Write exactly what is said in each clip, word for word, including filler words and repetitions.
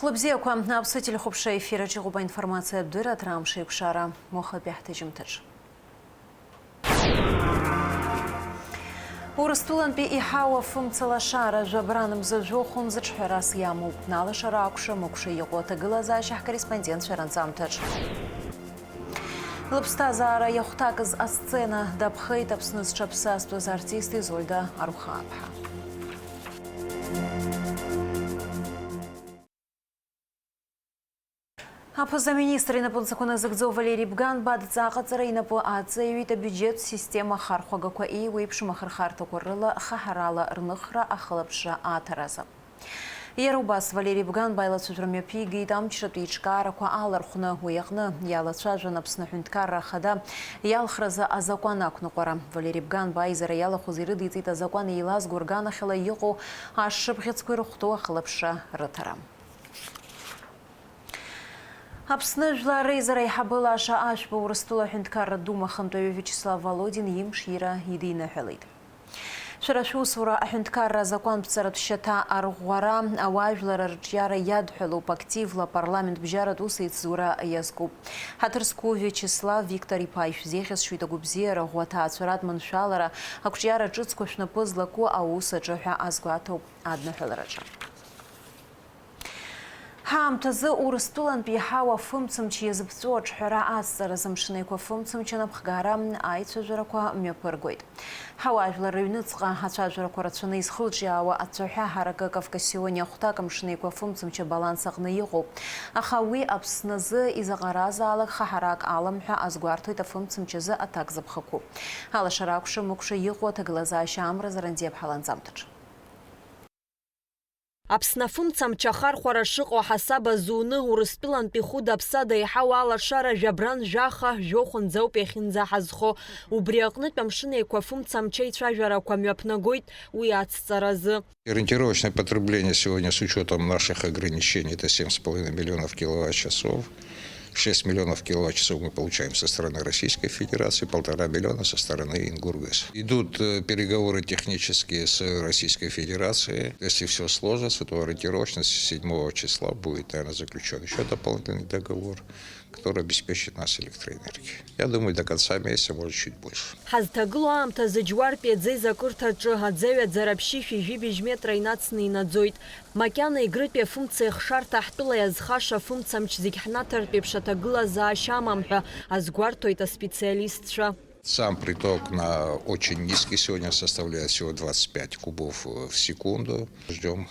Лыбзиақәа, Аԥсуа телехәаԥшра ефираҿ иҟоуп аинформациатә дырраҭара Амш еиқәшара. Уахатәи ҳҭыжьымҭаҿ. Урыстәылантәи иҳауа фымца лашара жәабран мза жәохә нзыҿҳәарас иамоуп. Алашара акәша-мыкәша иҟоу аҭагылазаашьа ҳкорреспондентцәа ранҵамҭаҿ. Лыԥсҭазаара иахәҭакыз асцена даԥхеит Аԥсны зҽаԥсазтәыз артист Изольда Арухааԥҳа. Аԥыза-министр инапы нҵақәа назыгӡо Валери Бганба адҵа аҟаҵара инапы аҵаҩит абиуџьет система ахархәагақәа еиуеиԥшым ахырхарҭақәа рыла хаҳарала рныхра ахылаԥшра аҭаразы. Иара убас Валери Бганба аилацәажәара мҩаԥигеит амчратә еиҿкаарақәа алархәны, уи аҟны иалацәажәон Аԥсны Аҳәынҭқарра Ахада иалхразы азакәан ақәныҟәара. Валери Бганба аизара иалахәыз ирыдиҵеит азакәан еилазго рганахьала иҟоу ашшыбӷьыцқәа ирыхәҭоу ахылаԥшра рыҭара. Аԥсны Жәлар Реизара аиҳабы Лаша Ашәба Урыстәыла Аҳәынҭқарратә Дума ахантәаҩы Виачеслав Володин имшира идиныҳәалеит. Шәара шәусура аҳәынҭқарра азакәанԥҵаратә шьаҭа арӷәӷәара, ауаажәлар арҿиара иадҳәалоуп, активла апарламент бжьаратә усеицура иазкуп. Ҳаҭыр зқәу Виачеслав Виктор-иԥа ишәзеиӷьасшьоит агәабзиара ӷәӷәа аҭаацәаратә маншәалара, ақәҿиара ҿыцқәа шәнапы злаку аус аҿы ҳәа азгәаҭоуп адныҳәалараҿы. Ҳаамҭазы Урыстәылантәи иҳауа фымцамч иазыԥҵәо аҿҳәара азҵаразы Мшынеиқәа фымцамч анапхгара аицәажәарақәа мҩаԥыргоит. Ҳауаажәлар рыҩныҵҟа ацәажәарақәа рацәаны изхылҿиаауа ацәаҳәа ҳаракы Кавкасиониа ахәҭак Мшынеиқәа фымцамч абаланс аҟны иҟоуп. Аха уи Аԥсназы изаҟаразаалак хаҳарак алам ҳәа азгәарҭоит афымцамч азы аҭак зыԥхақәоу. Алашара акәша-мыкәша иҟоу аҭагылазаашьа амра заранӡа иаԥҳаланҵамҭаҿ. Аԥсны афымцамч ахархәара шыҟоу ҳасаб азуны, Урыстәылантәи хәыда-ԥсада иҳауа алашара жәабран жәаха, жәохә нӡоуп иахьынӡаҳазхо. Убри аҟнытә Амшын Еиқәа афымцамч аицәажәарақәа мҩаԥнагоит уи ацҵаразы. Ориентировочное потребление сегодня с учётом наших ограничений — это семь с половиной миллионов киловатт-часов. Шесть миллионов киловатт-часов мы получаем со стороны Российской Федерации, полтора миллиона со стороны Ингургэс. Идут, э, переговоры технические с Российской Федерацией. Если всё сложится, то ориентировочно с седьмого числа будет, наверное, заключён ещё дополнительный договор, который обеспечит нас электроэнергией. Я думаю, до конца месяца, может, чуть больше. Ҳазҭагылоу аамҭазы Џьуартәи аӡеизакырҭаҿы аӡеҩаӡара ԥшьышәи жәибжь метра инацны инаӡоит. Макьана Егрытәи афымца еихшарҭа ҳтәыла иазхаша афымцамч зегь ҳнаҭартә еиԥш аҭагылазаашьа амам ҳәа азгәарҭоит аспециалистцәа. Сам приток на очень низкий сегодня составляет всего двадцать пять кубов, э, в секунду. Ждём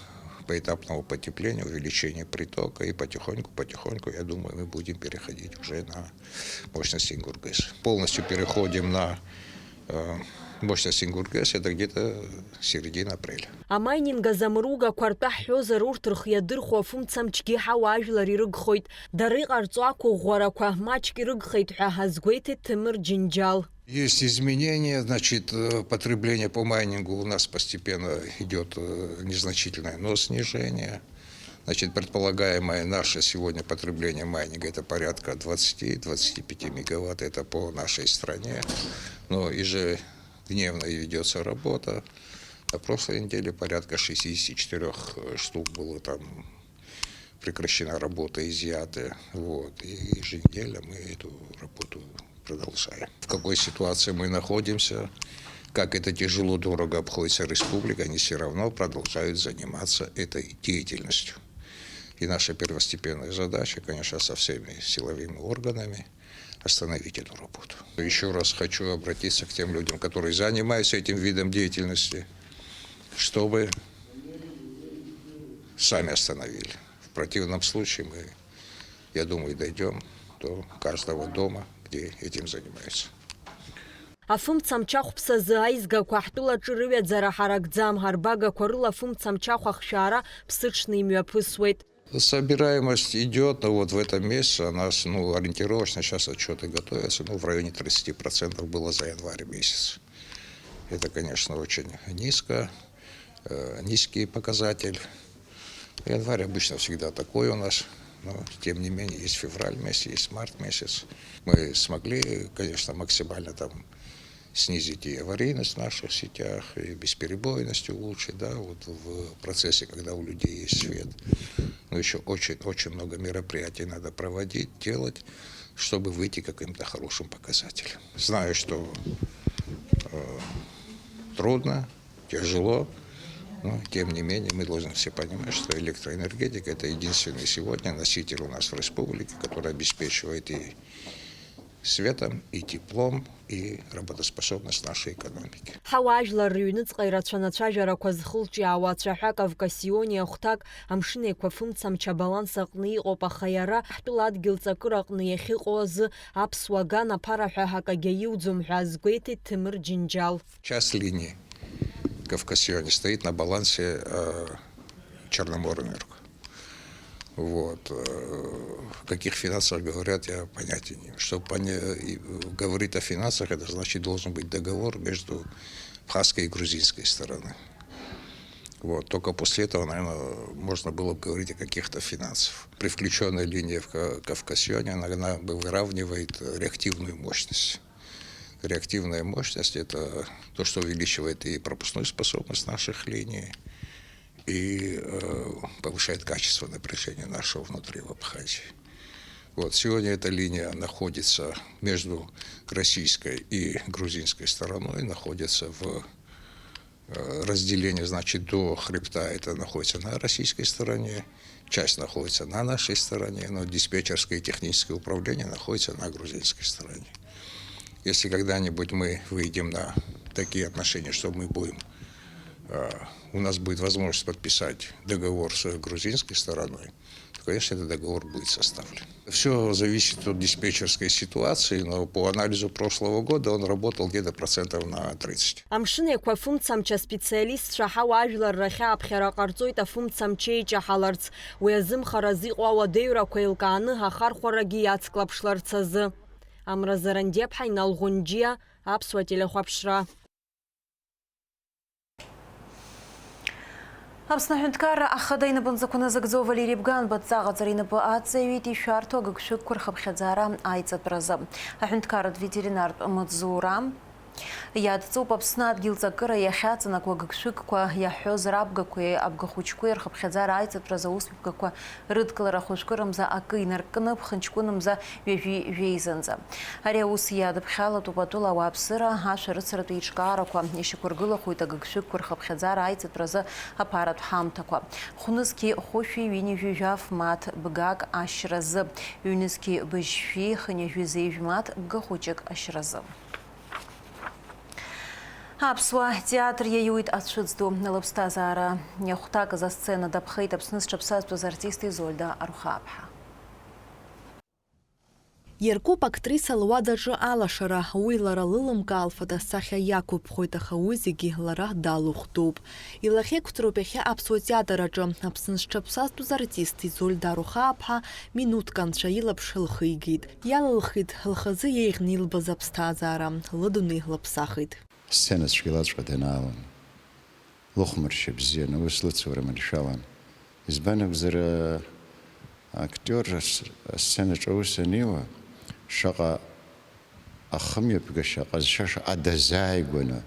поэтапного потепления, увеличения притока, и потихоньку, потихоньку, я думаю, мы будем переходить уже на мощность Ингургэс. Полностью переходим на, э, мощность Ингургэс, это где-то середина апреля. Амайнинг азамругақәа ртәы ҳҳәозар, урҭ рхы иадырхәо афымцамчгьы ҳауаажәлар ирыгхоит. Дара иҟарҵо ақәыӷәӷәарақәа маҷк ирыгхеит ҳәа азгәеиҭеит Ҭемыр Џьынџьал. Есть изменения, значит, э, потребление по майнингу у нас постепенно идёт, э, незначительное, но снижение. Значит, предполагаемое наше сегодня потребление майнинга — это порядка двадцати-двадцати пяти мегаватт, это по нашей стране. Но ежедневно ведётся работа. На прошлой неделе порядка шестидесяти четырёх, э, штук было там прекращена работа, изъяты. Вот. И еженедельно мы эту работу продолжаем. В какой ситуации мы находимся, как это тяжело, дорого обходится республика, они всё равно продолжают заниматься этой деятельностью. И наша первостепенная задача, конечно, со всеми силовыми органами остановить эту работу. Ещё раз хочу обратиться к тем людям, которые занимаются этим видом деятельности, чтобы сами остановили. В противном случае мы, я думаю, дойдём до каждого дома, где этим занимаются. Афымцамч ахәԥсазы аизгақәа ҳтәылаҿы рыҩаӡара ҳаракӡам, арбагақәа рыла афымцамч ахә ахшәаара ԥсыҽны имҩаԥысуеит. Собираемость идёт, но вот в этом месяце у нас, ну, ориентировочно сейчас отчёты готовятся, ну, в районе тридцати процентов было за январь месяц. Это, конечно, очень низко, э, низкий показатель. Январь обычно всегда такой у нас, но тем не менее есть февраль месяц, есть март месяц. Мы смогли, конечно, максимально там снизить и аварийность в наших сетях, и бесперебойность улучшить, да, вот в процессе, когда у людей есть свет. Но еще очень-очень много мероприятий надо проводить, делать, чтобы выйти к каким-то хорошим показателям. Знаю, что э, трудно, тяжело, но тем не менее мы должны все понимать, что электроэнергетика — это единственный сегодня носитель у нас в республике, который обеспечивает и светом, и теплом, и работоспособность нашей экономики. Ҳауаажәлар рыҩныҵҟа ирацәан ацәажәарақәа зхылҿиаауа ацәаҳәа Кавкасиони ахәҭак, Амшын Еиқәа фымцамч абаланс аҟны иҟоуп, аха иара ҳтәыла адгьыл ҵакыра аҟны иахьыҟоу азы аԥсуа ган аԥара ҳәа акагьы аиуӡом ҳәа азгәеиҭеит Ҭемыр Џьынџьал. Часть линии Кавкасиони стоит на балансе э, Черноморэнерго. Вот. Э, о каких финансах говорят, я понятия не имею. Что поня- и, э, говорить о финансах, это значит должен быть договор между абхазской и грузинской стороны. Вот. Только после этого, наверное, можно было бы говорить о каких-то финансах. При включенной линии в Ка- Кавкасионе она, она бы выравнивает реактивную мощность. Реактивная мощность — это то, что увеличивает и пропускную способность наших линий, и э, повышает качество напряжения нашего внутри в Абхазии. Вот. Сегодня эта линия находится между российской и грузинской стороной, находится в э, разделении, значит, до хребта, это находится на российской стороне, часть находится на нашей стороне, но диспетчерское и техническое управление находится на грузинской стороне. Если когда-нибудь мы выйдем на такие отношения, что мы будем, э, у нас будет возможность подписать договор с грузинской стороной, то, конечно, этот договор будет составлен. Все зависит от диспетчерской ситуации, но по анализу прошлого года он работал где-то процентов на тридцать. Амшын Еиқәа фымцамч аспециалистцәа ҳауаажәлар рахь ааԥхьара ҟарҵоит афымцамч еиҷаҳаларц. Уи азымхаразы иҟоу ауадаҩрақәа еилкааны ахархәарагьы иацклаԥшларц азы. Амра Зарандиаԥҳа, Инал Ӷәынџьиа, Аԥсуа телехәаԥшра. Аԥсны Аҳәынҭқарра Ахада инапынҵақәа назыгӡо Валери Бганба адҵа аҟаҵара инапы аҵаҩит ишәарҭоу агыгшәыгқәа рхыԥхьаӡара аиҵатәразы. Аҳәынҭқарратә ветеринартә маҵзура иадҵоуп Аԥсны адгьыл ҵакыра иахьаҵанакуа агыгшәыгқәа иаҳҳәоз рабгақәеи абгахәыҷқәеи рхыԥхьаӡара аиҵатәразы аусмҩаԥгақәа рыдкылара хәажәкырамза акы инаркны, ԥхынҷкәынымза ҩажәи жәеизанӡа. Ари аус иадыԥхьалатәуп атәыла ауааԥсыра ашәарыцаратә еиҿкаарақәа, ишьақәыргылахоит агыгшәыгқәа рхыԥхьаӡара аиҵатәразы аԥаратә ҳамҭақәа. Хәнызқьи хәышәи ҩынҩажәи жәаф мааҭ бгак ашьразы, ҩнызқьи быжьшәи хынҩажәи зеижә мааҭ бгахәыҷык ашьразы. Аԥсуа театр иаиуит ацәыӡ ду. Лыԥсҭазаара иахәҭакыз асцена даԥхеит Аԥсны зҽаԥсазтәыз артист Изольда Арухааԥҳа. Иаркуп актриса луадаҿы алашара, уи лара лылымкаа лфотосахьа иақәыԥхоит, аха уи зегьы лара далыхәдоуп. Илахьеиқәҵароуп иахьа аԥсуа театр аҿы. Аԥсны зҽаԥсазтәыз артист Изольда Арухааԥҳа минуҭк анцәа илаԥш лхигеит. Иалылхит, лхазы иеиӷьны илбаз аԥсҭазаара, лыдунеи лыԥсахит. Сцена цәгьалаҵәҟьа данаалон, лыхәмаршьа бзиан, аус лыцура маншәалан. Избан акәзар, актиор ас-, асценаҿ аус аниуа, шаҟа ахымҩаԥгашьа, аҟазшьа шаҟа дазааигәаны,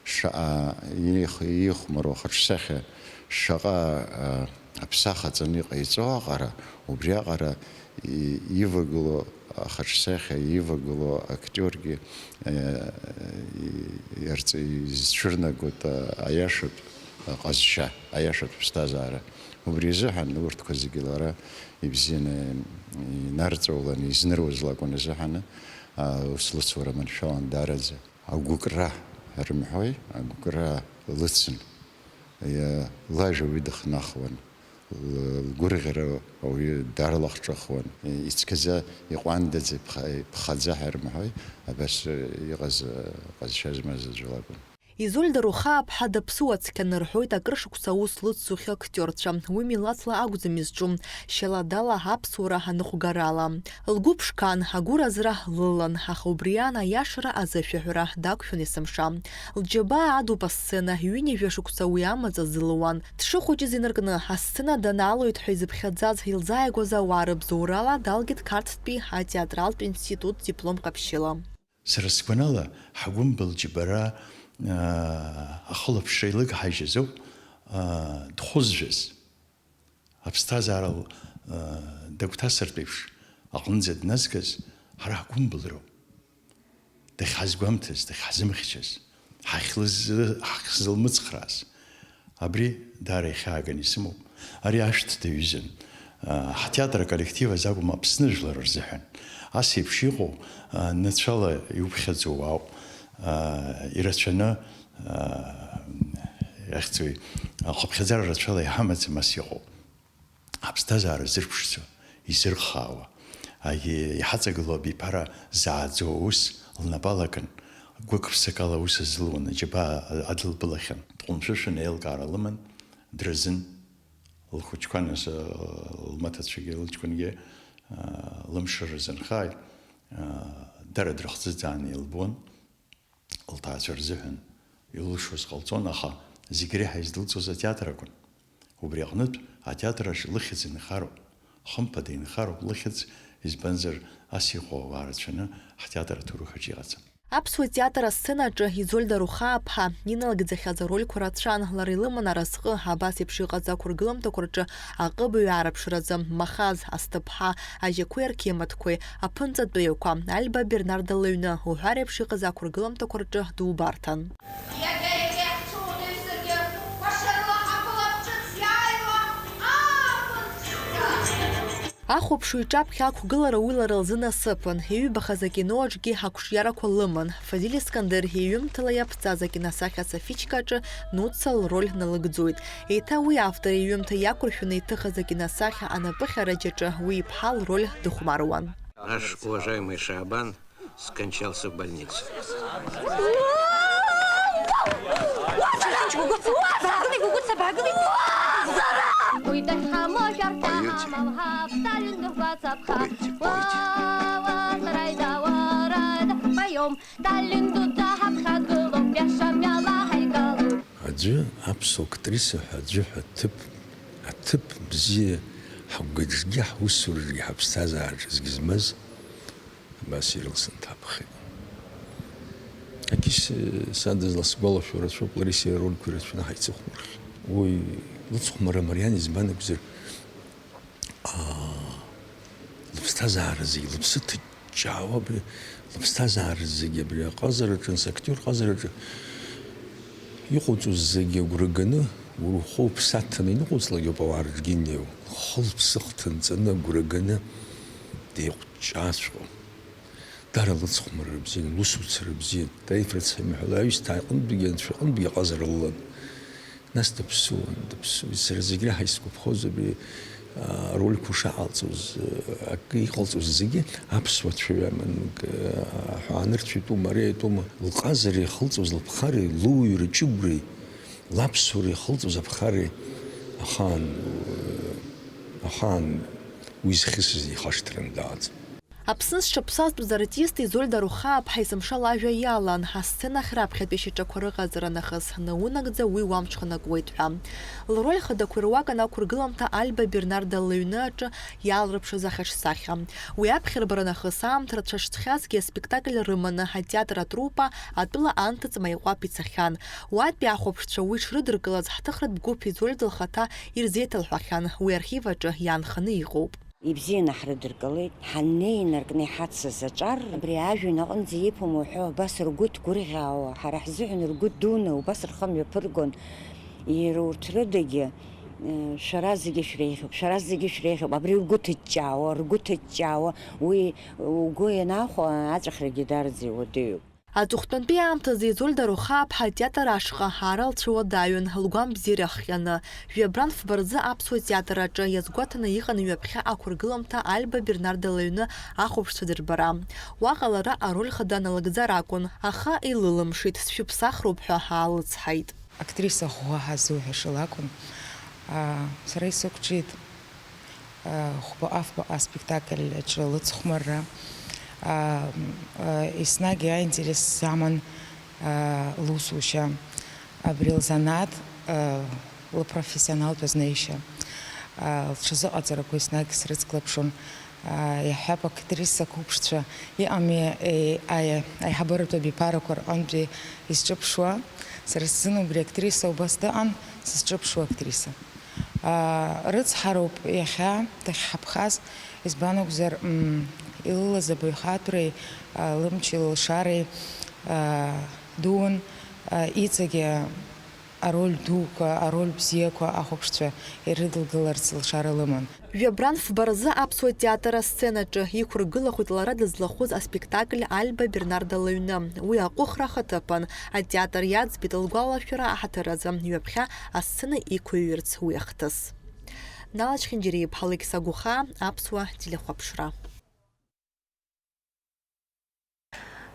шаҟа иеих-, иихәмаруа ахаҿсахьа, шаҟа, а, аԥсахаҵаны иҟаиҵо аҟара, убри аҟара и-, ивагылоу ахаҿсахьа, ивагылоу актиоргьы, э, и-, иарҵ-, изцәырнагоит, а, аиашатә ҟазшьа, аиашатә ԥсҭазаара. Убри азыҳәан урҭқәа зегьы лара ибзианы инарҵауланы, изныруаз лакәын азыҳәаны, а, ус лыцура маншәалан даараӡа. Агәыкра рымҳәои, агәыкра лыцын. Иа-, лажәа уи дыхнахуан. Л-, лгәырӷьара ауаҩы дарлахҿыхуан. Ицқьаӡа, иҟәандаӡа, иԥха-, иԥхаӡа ҳәа рымҳәои, абас иҟаз, ҟазшьа змаз аӡә лакәын. Изольда Рухааԥҳа даԥсуа цқьаны рҳәоит акыр шықәса аус лыцу актиорцәа. Уи милаҭла акәӡам изҿу, шьаладала аԥсуара аныҟәгарала. Лгәы ԥшқан, агәыразра лылан, аха убри аан аиашара азышәаҳәара дақәшәон есымша. Лџьабаа адуп асцена, ҩынҩажәа шықәса уи амаҵ азылуан. Дшыхәыҷыз инаркны, асцена данаалоит ҳәа изыԥхьаӡаз илзааигәаз ауаа рыбзоурала далгеит Қарҭтәи атеатралтә институт диплом ҟаԥшьыла. Сара сгәанала, ҳгәымбыл џьбара, аа, ахылаԥшра илыгҳажьыз ауп, аа, дхәызжәаз. Аԥсҭазаара, э, дагәҭасыртә еиԥш аҟынӡа дназгаз ҳара ҳгәымбылроуп. Дахьҳазгәамҭаз, дахьҳзымхьчаз, ҳахьлыз-, ҳахьзылмыцхрааз. Абри даара ихьааганы исымоуп. Ари ашәҭ даҩызан. Ҳтеатр аколлектив азы акәым, Аԥсны жәлар рзыҳәан. Ас еиԥш иҟоу, нацәала иуԥхьаӡоу уаауп. Ирацәаны, иахьӡуи, ахыԥхьаӡара рацәала иҳамаӡам ас иҟоу. Аԥсҭазаара зырԥшӡо, изырхаауа, аиеи, иҳаҵагылоу абиԥара зааӡо аус лнапы алакын, гәык-ԥсык ала аус азылуан, аџьабаа адылбылахьан. Дҟәымшәышәын, аилкаара лыман, дразын, лхәыҷқәа, нас, лмаҭацәагьы, лыҷкәынгьы, лымшра рзынхааит, дара дрыхӡыӡааны илбон. Лҭаацәа рзыҳәан илылшоз ҟалҵон, аха зегь реиҳа издәылҵоз атеатр акәын. Убри аҟнытә, атеатр аҿы лыхьӡ инхароуп, хымԥада инхароуп лыхьӡ, избанзар, ас иҟоу ауаа рацәаны ҳтеатр аҭоурых аҿы иҟаӡам. Аԥсуа театр асценаҿы Изольда Рухааԥҳа иналыгӡахьаз арольқәа рацәан, лара илыман аразҟы, абас еиԥш иҟаз ақәыргыламҭақәа рҿы аҟыбаҩ аарыԥшразы, Махаз, Асҭыԥҳа, Ажьақәеи Арқьемаҭқәеи, Аԥынҵатәиақәа, Альба Бернарда лыҩны уҳәа реиԥш иҟаз ақәыргыламҭақәа рҿы дубарҭан. Иага-иага иаҳцәуадаҩсыргьы, кәашарыла ҳақәылап ҿыц иааиуа ааԥын ҵәца. Ахәаԥшҩы иҿаԥхьа ақәгылара уи лара лзы насыԥын, иҩбахаз акино аҿгьы ақәҿиарақәа лыман. Фазиль Искандер иҩымҭала иаԥҵаз акиносахьа Софичка аҿы Нуца лроль налыгӡоит. Еиҭа уи автор иҩымҭа иақәыршәаны иҭыхыз акиносахьа Анапыхьараџь аҿы уи иԥҳа лроль дыхәмаруан. Наш уважаемый Шаабан скончался в больнице. Уи дахьҳамоу шәарҭа ҳамам ҳаԥсҭа ҩынтә ҳгәацаԥха. Уа, уа, уа, лараида, уараида, поём. Сталин дуӡӡа ҳаԥхьагылоуп, иаша мҩала ҳаигалоит. Аӡәы, аԥсуа актриса ҳәа аӡәы ҳәа ҭыԥ, аҭыԥ бзиа ҳгәаҿгьы, ҳусураҿгьы, ҳаԥсҭазаараҿы зегь змаз абас ирылсны дҳаԥхьеит. Акис, садызла сгәалашәо рацәоуп, Ларисеи арольқәа ирацәаны ҳаицыхәмархьеит. Уи лыцхәмарра мариан, избан акәзар, аа, лыԥсҭазаара зегь лыԥсы ҭыҷҷаауа, абри лыԥсҭазаара зегь абри аҟазараҿы, нас актиор ҟазараҿы иҟоуҵоз зегь агәра ганы, уара ухы уԥсы аҭаны иныҟәыҵлак ауп ауаа рыҿгьы инеиуа. Лхы-лыԥсы хҭынҵаны, агәра ганы деиҟәҷҷаҵәҟьоу. Дара лыцхәмарра бзиан, лусуцара бзиан. Таиф рыцҳа имҳәала, аҩсҭаа иҟынтәигьы, анцәа иҟынтәигьы аҟазара лылан. Нас дыԥсуан, дыԥсуеит. Сара зегь реиҳа исгәаԥхоз абри, аа, арольқәа шаҟалҵоз, аа, акы иҟалҵоз зегьы аԥсуа цәаҩаман, аа, аҳәаанырцәитәума, ари аитәума, лҟазара ихылҵуаз, лыԥхара, лыуаҩра ҷыгәреи, лаԥсуара ихылҵуаз аԥхареи ахаан, ахаан уи зхьысыз ихашҭран дааӡ. Аԥсны зҽаԥсазтәыз артист Изольда Рухааԥҳа есымша лажәа иалан, асценахь раԥхьатәи шьаҿақәа рыҟаҵара нахыс, наунагӡа уи уамҽханакуеит ҳәа. Лроль хадақәа ируакын ақәыргыламҭа Альба Бернарда лыҩны аҿы иаалрыԥшыз ахаҿсахьа. Уи аԥхьарбара нахыс аамҭа рацәа шцхьазгьы аспектакль рыманы атеатр атруппа атәыла анҭыҵ Маиҟәаԥ ицахьан. Уатәи ахәаԥшцәа уи шрыдыркылаз ҳҭыхратә гәыԥ Изольда лхаҭа ирзеиҭалҳәахьан, уи архив аҿы иаанханы иҟоуп. Ибзианы ҳрыдыркылеит. Ҳаннеи инаркны иҳацыз аҿар, абри ажәҩан аҟынӡа иԥом уҳәо, абас ргәы ҭгәырӷьаауа, ҳара ҳзыҳәан ргәы дуны, убас рхы мҩаԥыргон. Иара урҭ рыдагьы, э, шәара зегьы шәреиӷьуп, шәара зегьы шәреиӷьуп, абри ргәы ҭыҷҷаауа, ргәы ҭыҷҷаауа, уи угәы ианахәа, аҵәахрагьы дарӡа иуадаҩуп. Аҵыхәтәантәи аамҭазы Изольда Рухааԥҳа атеатр ашҟа аара лцәыуадаҩын, лгәамбзиара ахҟьаны. Жәабран фба рзы аԥсуа театр аҿы иазгәаҭаны иҟан ҩаԥхьа ақәыргыламҭа Альба Бернарда лыҩны ахәаԥшцәа дырбара. Уаҟа лара ароль хада налыгӡар акәын, аха илылымшеит, сшәыԥсахроуп ҳәа аалыцҳаит. Актриса ӷәӷәа ҳазуҳәаша лакәын. Аа, сара исықәҿиеит. Хәба-афба аспектакль аҿы лыцхәмарра, еснагь аинтерес аман лусушьа, абри лзанааҭ лпрофессионалтә азнеишьа, лҽазыҟаҵарақәа еснагь срыцклаԥшон. Иаҳҳәап, актриса қәыԥшцәа иҟами, аиҳабыратә абиԥарақәа рҟынтәи изҿыԥшуа? Сара сзын убри актриса убас дыҟан, сызҿыԥшуа актриса. Рыцҳароуп иахьа дахьҳаԥхаз, избан акәзар, илылаз абаҩхатәреи, лымчи лылшареи дуун, иҵегьы ароль дуқәа, ароль бзиақәа ахәаԥшцәа ирыдылгаларц лшара лыман. Жәабран фба рзы аԥсуа театр асценаҿы иқәыргылахоит лара дызлахәыз аспектакль Альба Бернарда лыҩны. Уи аҟәыхра ахаҭыԥан, атеатр иаӡбеит лгәалашәара аҳаҭыр азы, ҩаԥхьа асцена иқәыҩырц уи ахҭыс. Нала Чхинџьариа-иԥҳа Алықьса Гәыхаа, Аԥсуа телехәаԥшра.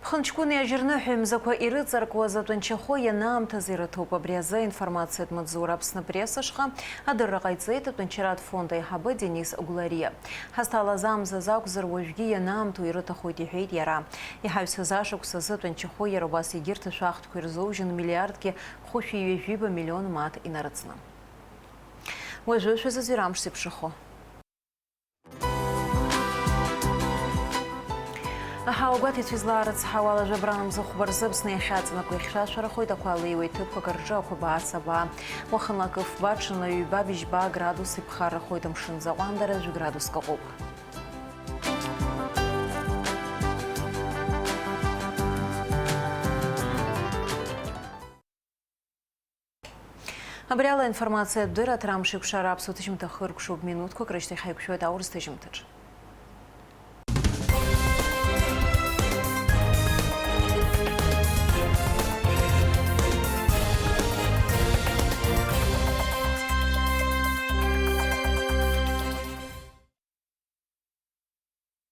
Ԥхынҷкәыни ажьырныҳәа ҩымзақәа ирыҵаркуаз атәанчахәы ианаамҭаз ирыҭоуп. Абри азы аинформациатә маҵзура Аԥсны Пресс ашҟа адырра ҟаиҵеит атәанчаратә фонд аиҳабы Денис Гәлариа. Ҳазҭалаз амзазы акәзар, уажәгьы ианаамҭоу ирыҭахоит, иҳәеит иара. Иҳаҩсыз ашықәс азы атәанчахәы иара убас егьырҭ ашәахтәқәа ирзоужьын миллиардгьы хәышәи ҩажәиба миллион мааҭ инарыҵны. Уажәы шәазыӡырҩ амш зеиԥшрахо. Аҳауагәаҭеицәа излаарыцҳауа ала, жәабран мзы хәба рзы Аԥсны иахьаҵанакуа ихьшәашәарахоит, ақәа леиуеит, ҭыԥқәак рҿы ақәабаа-сабаа. Уахынла акы фба, ҽынла ҩба, быжьба градус иԥхаррахоит, амшын заҟәандара жәа градуск аҟоуп. Абри ала аинформациатә дырраҭара амш еиқәшара аԥсуа ҭыжьымҭа хыркәшоуп, минуҭқәак рышьҭахь ҳаиқәшәоит аурыс ҭыжьымҭаҿ.